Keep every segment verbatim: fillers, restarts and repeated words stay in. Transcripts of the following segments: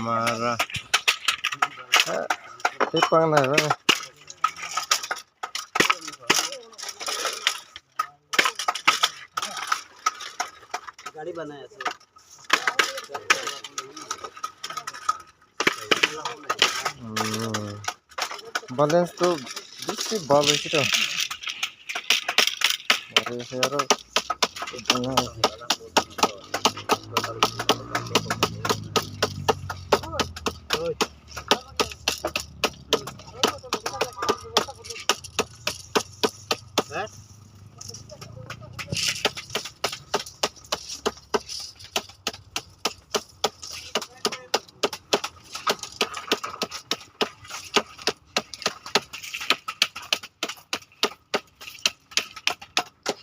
Mara. Eh, tei pang na ba. गाड़ी बनाया से। Hmm. Balance to bisi bal si to. Are se aro.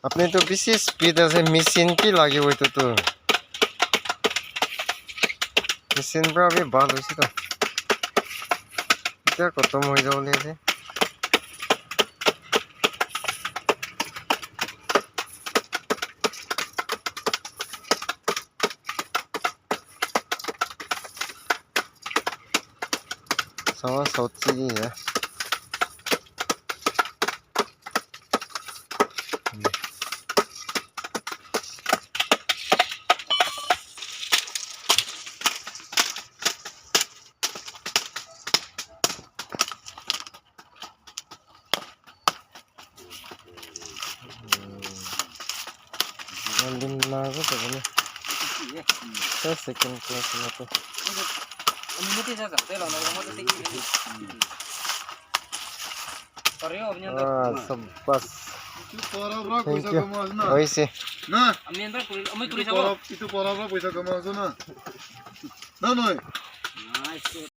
Apne to bisi speed ase machine ki lagi wai tu tu. Machine pra bi bal si to. Ita kotom hoi jau le se. Sawa sauchi ya. Lim na go sa ne. Sa second class na to. Ah, sabas. Thank you. Oise. Na. Itu para, itu para berapa paisa kama sana? Na noi.